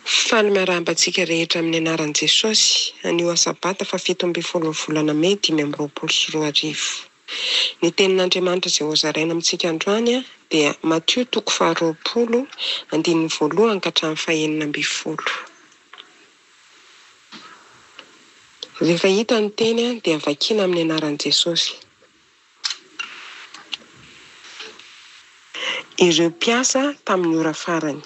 Faly miarahaba antsika rehetra amin'ny anaran'i Jesosy, anio Asabata faha-17 ny volana Mey 2025. Ny tenin'Andriamanitra izay hozaraina amintsika androany dia Matio toko faha-20, andininy voalohany ka hatramin'ny faha-16. Rehefa hita ny teny dia vakiana amin'ny anaran'i Jesosy. Ireo mpiasa tamin'ny ora farany.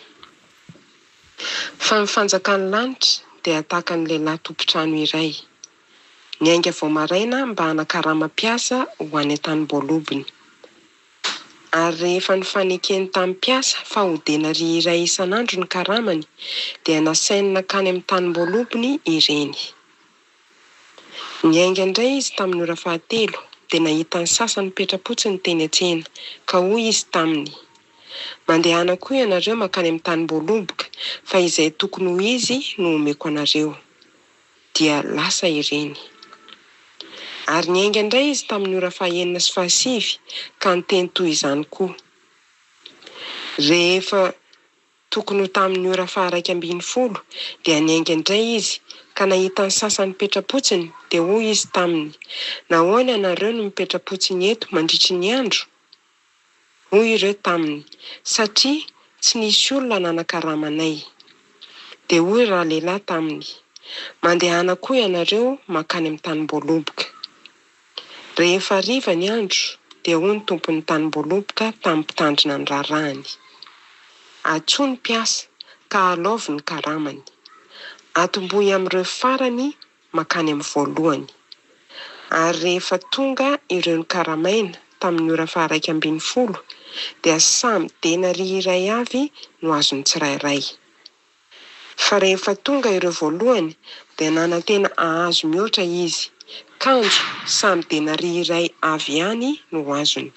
Fa ny fanjakan'ny lanitra dia tahaka ny lehilahy tompon-trano iray, niainga vao maraina mba hanakarama mpiasa ho any an-tanimboalobony. Ary rehefa nifanekeny tamin'ny mpiasa fa ho denaria iray isan'andro ny karamany, dia nasainy nankany amin'ny tanimboalobony ireny. Niainga indray izy tamin'ny ora fahatelo, dia nahita ny sasany nipetra-potsiny teny an-tsena, ka hoy izy taminy, Mandehana koa ianareo mankany amin'ny tanim-boaloboka, fa izay tokony ho izy no homeko anareo. Dia lasa ireny. Ary niainga indray izy tamin'ny ora fahenina sy fahasivy, ka niteny toy izany koa. Rehefa. Tokony ho tamin'ny ora faha-11 dia niainga indray izy ka nahita ny sasany nipetra-potsiny dia hoy izy taminy, Nahoana ianareo no mipetra-potsiny eto mandritry ny andro? Hoy ireo taminy, Satria tsy nisy olona nanakarama anay. Dia hoy ralehilahy taminy, Mandehana koa ianareo mankany amin'ny tanim-boaloboka. Rehefa hariva ny andro, dia hoy ny tompon'ny tanim-boaloboka tamin'ny mpitandrina ny raharahany, Antsoy ny mpiasa, ka alaovy ny karamany. Atombohy amin'ireo farany mankany amin'ny voalohany. Ary rehefa tonga ireo nokaramaina tamin'ny ora faha-11, dia samy denaria iray avy no azon'ny tsirairay. Fa rehefa tonga ireo voalohany dia nanantena hahazo mihoatra izy, kanjo samy denaria iray avy ihany no azony.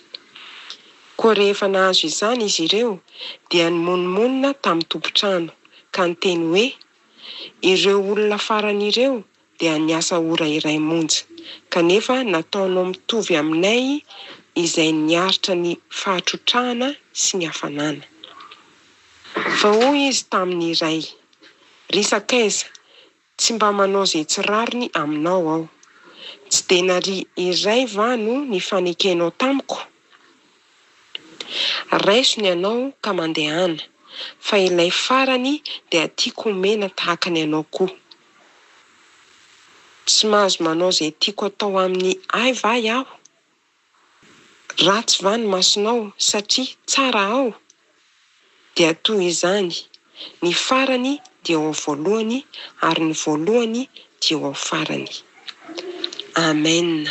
Koa rehefa nahazo izany izy ireo dia nimonomonona tamin'ny tompon-trano, ka niteny hoe, Ireo olona farany ireo dia niasa ora iray monja, kanefa nataonao mitovy aminay izay niaritra ny fahatrotrahana sy ny hafanana. Fa hoy izy tamin'ny iray, Ry sakaiza, tsy mba manao izay tsy rariny aminao aho. Tsy denaria iray va no nifanekenao tamiko? Raiso ny anao ka mandehana, fa ilay farany dia tiako homena tahaka ny anao koa. Tsy mahazo manao izay tiako atao amin'ny ahy va aho? Ratsy va ny masonao satria tsara aho? Dia toy izany, ny farany dia ho voalohany ary ny voalohany dia ho farany. Amen.